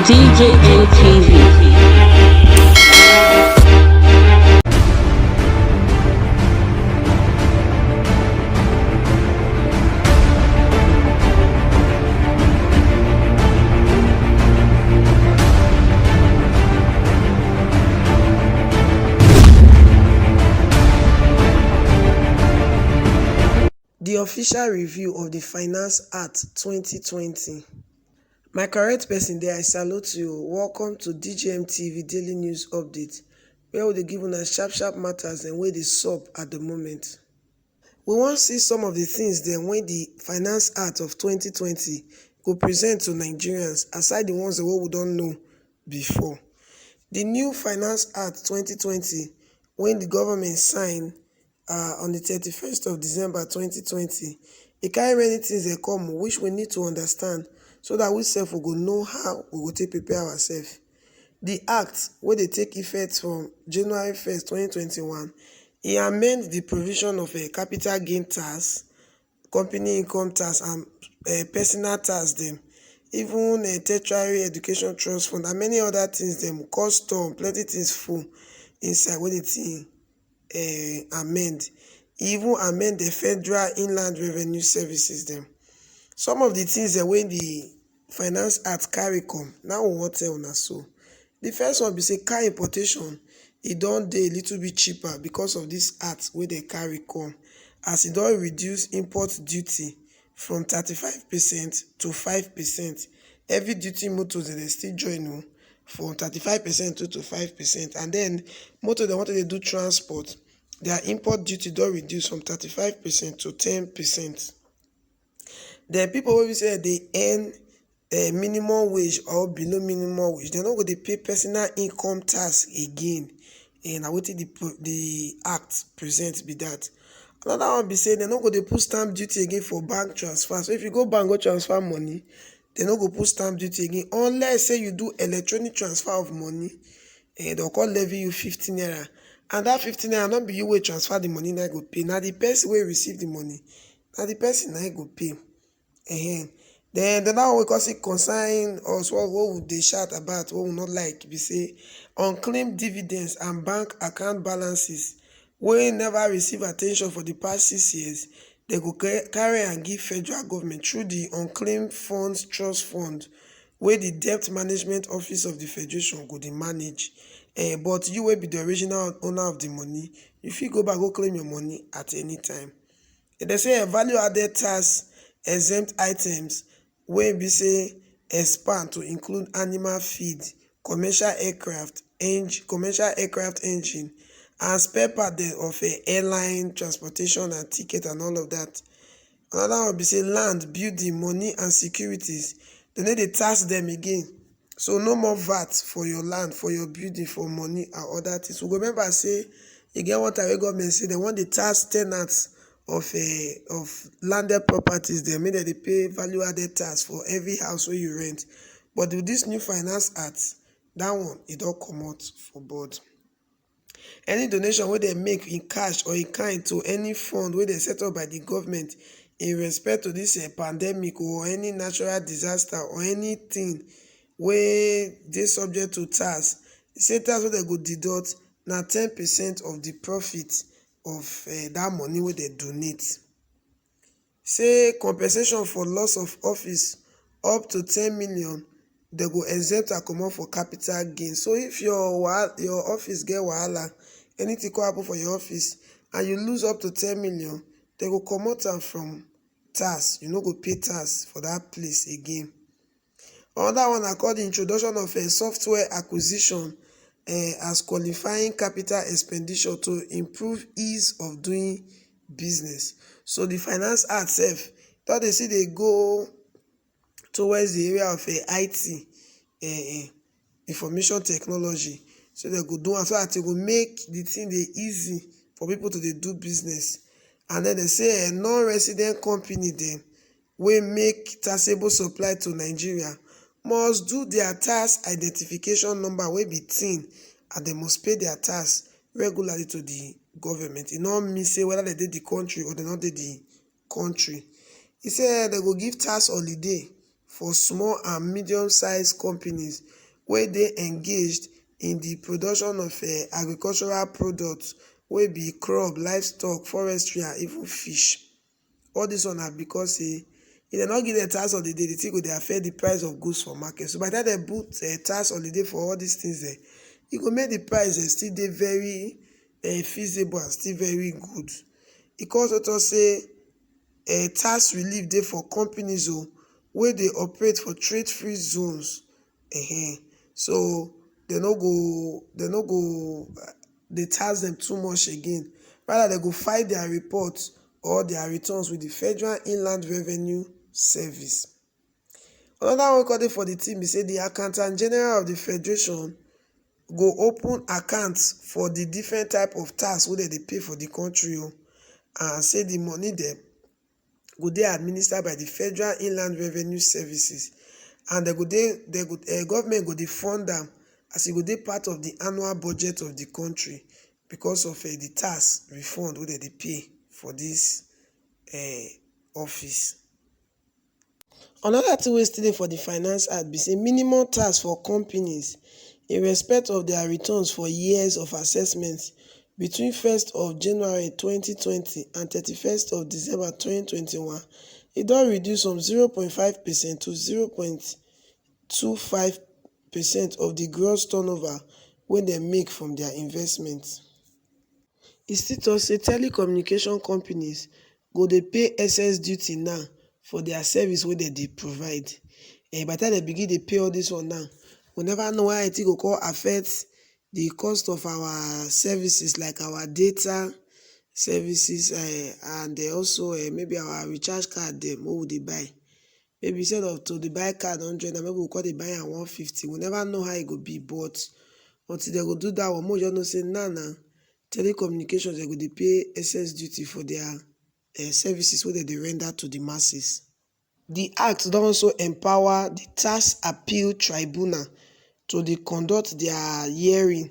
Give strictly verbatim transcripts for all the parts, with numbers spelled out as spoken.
D J N T V. The official review of the Finance Act twenty twenty. My correct person there, I salute you. Welcome to D J M T V Daily News Update, where we dey give una sharp sharp matters and wey dey sup at the moment. We wan see some of the things dem wey the Finance Act of twenty twenty go present to Nigerians, aside the ones wey we don know before. The new Finance Act twenty twenty, wey the government sign uh, on the thirty-first of December twenty twenty, e carry many things dey come, which we need to understand so that we sef we go know how we go take prepare ourselves. The act, wey dey take effect from January first, twenty twenty-one, e amend the provision of a capital gain tax, company income tax, and uh, personal tax dem, even uh, tertiary education trust fund, and many other things dem, custom, plenty things full inside wey the thing uh, amend. E even amend the federal inland revenue services dem. Some of the things dem wey the Finance Act carry come, now we wan tell una so. The first one be say car importation, e don dey a little bit cheaper because of this act wey dem carry come, as e don reduce import duty from thirty-five percent to five percent. Every duty motor dem dey still join o, from thirty-five percent to to five percent. And then motor dem want to dey do transport, their import duty don reduce from thirty-five percent to ten percent. Then people wey be say dey earn uh, minimum wage or below minimum wage, dem no go dey pay personal income tax again. And na wetin the pro- the act present be that. Another one be say dem no go dey put stamp duty again for bank transfer. So if you go bank go transfer money, dem no go put stamp duty again, unless say you do electronic transfer of money, and dem come levy you fifty naira. And that fifty naira, no be you wey transfer the money na go pay. Na the person wey receive the money, na the person na go pay. Ehen. Then the now we cause it concern us what, what would they shout about, what would not like be say unclaimed dividends and bank account balances wey never receive attention for the past six years, they go ca- carry and give federal government through the Unclaimed Funds Trust Fund, where the Debt Management Office of the Federation go dey manage. Eh, but you will be the original owner of the money. You fit go back go claim your money at any time. Dem say a value added tax exempt items wey be say expand to include animal feed, commercial aircraft, eng- commercial aircraft engine, and spare part dem of a airline transportation and ticket and all of that. Another one be say land, building, money, and securities, dem no dey tax them again. So no more vat for your land, for your building, for money and other things. We go remember say e get one time wey government say dem wan dey tax tenants of uh, of landed properties dem, make dem dey pay value added tax for every house wey you rent. But with this new Finance Act, that one e don comot for board. Any donation wey dem make in cash or in kind to any fund wey dem set up by the government in respect to this uh, pandemic or any natural disaster or anything wey dey subject to tax, e say tax wey dem go deduct na ten percent of the profit of uh, that money wey dem donate. Say compensation for loss of office up to ten million, dem go exempt am comot for capital gain. So if your wa- your office get wahala, anything come happen for your office, and you lose up to ten million, dem go comot am from tax. You no go pay tax for that place again. Another one na called the introduction of a software acquisition uh, as qualifying capital expenditure to improve ease of doing business. So the Finance Act sef don dey see dey go towards the area of uh, I T, uh, information technology. So they go do am so that e go make the thing dey easy for people to dey do business. And then they say a non-resident company dem wey make taxable supply to Nigeria must do their tax identification number wey be tin, and they must pay their tax regularly to the government. E no mean say whether they dey the country or they no dey the country. He say they go give tax holiday for small and medium-sized companies wey dey engaged in the production of eh, agricultural products wey be crop, livestock, forestry and even fish. All this one na because say if dem no give dem tax holiday, the thing go dey affect the price of goods for market. So by the time dem put eh, tax holiday for all these things dem, e go make the price dem still dey very eh, feasible and still very good. E come also talk say eh, tax relief dey for companies o wey dey operate for trade-free zones. Ehen. So dem no go dem no go uh, dey tax dem too much again. Rather, dem go file their report or their returns with the Federal Inland Revenue Service. Another one wey come dey for the thing be say the Accountant General of the Federation go open accounts for the different type of tax wey dem dey pay for the country o, and say the money dem go dey administered by the Federal Inland Revenue Services, and dem go dey dem go eh, government go dey fund am as e go dey part of the annual budget of the country because of eh, the tax refund wey dem dey pay for this eh, office. Another thing wey still dey for the Finance Act be say minimum tax for companies in respect of their returns for years of assessment between first of January twenty twenty and thirty-first of December twenty twenty-one, e don reduce from zero point five percent to zero point two five percent of the gross turnover wey dem make from their investment. E still talk say telecommunication companies go dey pay excess duty now for their service wey dem dey provide. Eh, by the time dem begin dey pay all this one now, we never know how it go come affect the cost of our services, like our data services eh, and eh, also eh, maybe our recharge card dem wey we dey buy. Maybe instead of to dey buy card hundred, na maybe we come dey buy am one fifty. We never know how e go be, but until dem go do that one, make we just know say now na telecommunications dem go dey pay excess duty for their eh, services wey dem dey render to the masses. The act don also empower the Tax Appeal Tribunal to dey conduct their hearing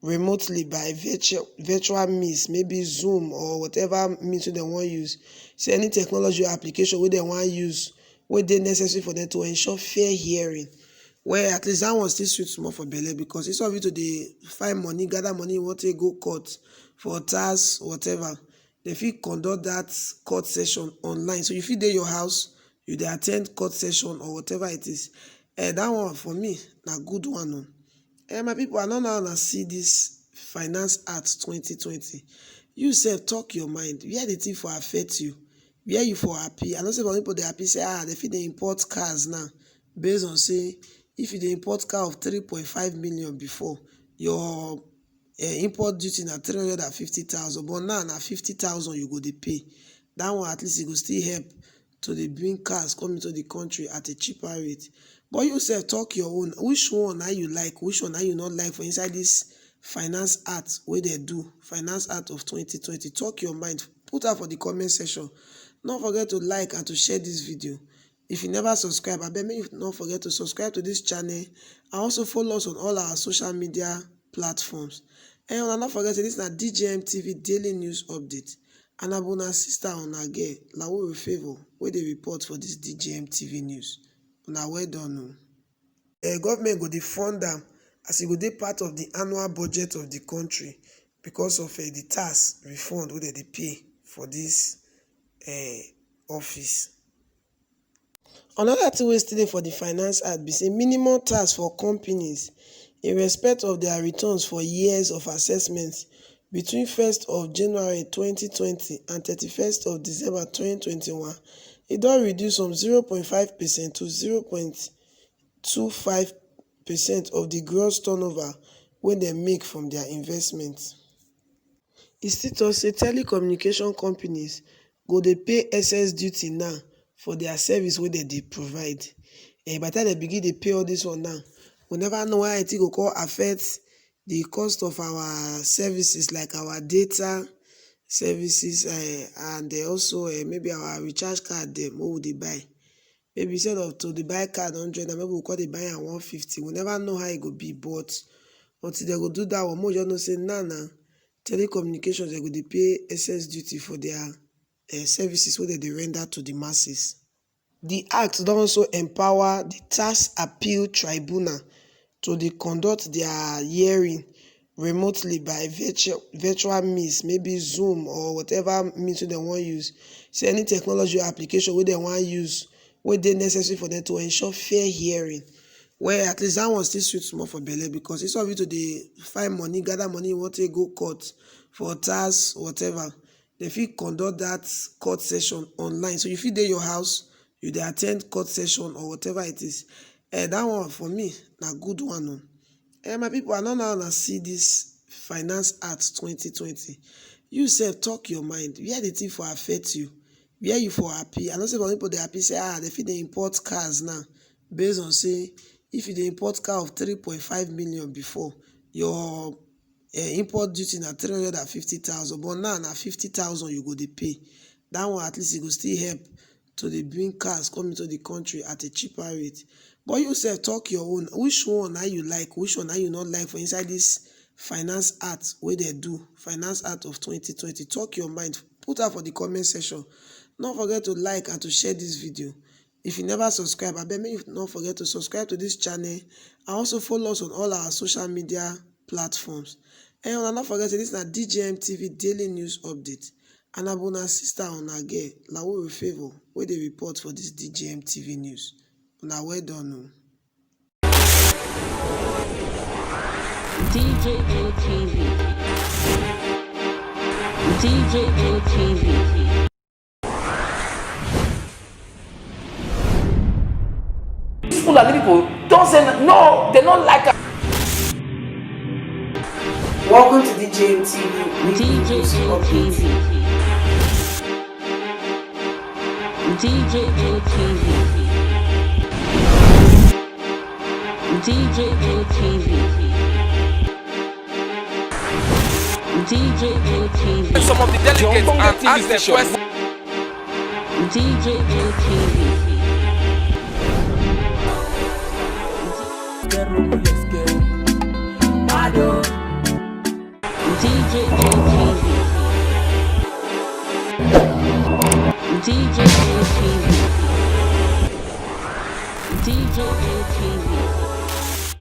remotely by virtual virtual means, maybe Zoom or whatever means wey dem wan use. Say any technology or application wey dem wan use wey dey necessary for dem to ensure fair hearing. Well, at least that one still sweet small for belle, because instead of you to dey find money, gather money, you wan take go court for tax, whatever, dem fit conduct that court session online. So you fit dey your house, you dey attend court session or whatever it is. Eh, that one for me na good one o. Eh, my people, I no know how una see this Finance Act twenty twenty. You sef talk your mind. Where the thing for affect you? Where you for happy? I know say some people dey happy say ah, dem fit dey import cars now, based on say if you dey import car of three point five million before, your eh, import duty na three hundred and fifty thousand, but now na fifty thousand you go dey pay. That one at least e go still help to dey bring cars come into the country at a cheaper rate. But you sef talk your own. Which one na you like? Which one na you not like for inside this Finance Act wey dem do, Finance Act of twenty twenty? Talk your mind. Put am for the comment section. No forget to like and to share this video. If you never subscribe, abeg make you no forget to subscribe to this channel and also follow us on all our social media platforms. And una no forget say this na D J M T V daily news update. And na una sister, una girl, Lawuru Favour, wey dey report for this D J M T V news. Una well done o. Eh, government go dey fund am as e go dey part of the annual budget of the country because of eh, the tax refund wey dem dey pay for this eh, office. Another thing wey still dey for the Finance Act be say minimum tax for companies in respect of their returns for years of assessment between first of January twenty twenty and thirty-first of December twenty twenty-one, e don reduce from zero point five percent to zero point two five percent of the gross turnover wey dem make from their investment. E still talk say telecommunication companies go dey pay excess duty now for their service wey dem dey provide. Eh, by the time dem begin dey pay all this one now, we never know how it go come affect the cost of our services, like our data services eh, and eh, also eh, maybe our recharge card dem wey we dey buy. Maybe instead of to dey buy card hundred, na maybe we come dey buy am one fifty. We never know how e go be, but until dem go do that one, make we just know say now na telecommunications dem go dey pay excess duty for their eh, services wey dem dey render to the masses. Di act don also empower di tax appeal tribunal to dey conduct dia hearing remotely by virtual virtual means, maybe Zoom or whatever means wey dem wan use. Say any technology or application wey dem wan use wey dey necessary for dem to ensure fair hearing. Well, at least dat one still sweet small for belle, because instead of you to dey find money, gather money you wan take go court for tax, whatever, dem fit conduct dat court session online. So you fit dey your house, you dey attend court session or whatever it is. Eh, dat one for me na good one o. Eh, my people, I no know how una see dis Finance Act twenty twenty. You sef talk your mind. Where di thing for affect you? Where you for happy? I know say some people dey happy say, ah, dem fit dey import cars now, based on say if you dey import car of three point five million before, your eh, import duty na three hundred and fifty thousand, but now na fifty thousand you go dey pay. Dat one, at least, e go still help to dey bring cars come into di country at a cheaper rate. But you sef talk your own. Which one na you like? Which one na you no like for inside dis Finance Act wey dem do, Finance Act of twenty twenty? Talk your mind. Put am for di comment section. No forget to like and to share dis video. If you never subscribe, abeg make you no forget to subscribe to dis channel and also follow us on all our social media platforms. And una no forget say dis na D J M T V daily news update. And na be una sister, una girl, Lawuru Favour, wey dey report for dis D J M T V news. Una well done o. D J M T V. D J M T V. Dis Fulani people don say no, dem no like am. Welcome to D J M T V. D J M T V. D J M T V. D J M T V. D J M T V. Some of the delegates and ask them questions. D J M T V. D J M T V. D J M T V. D J M T V.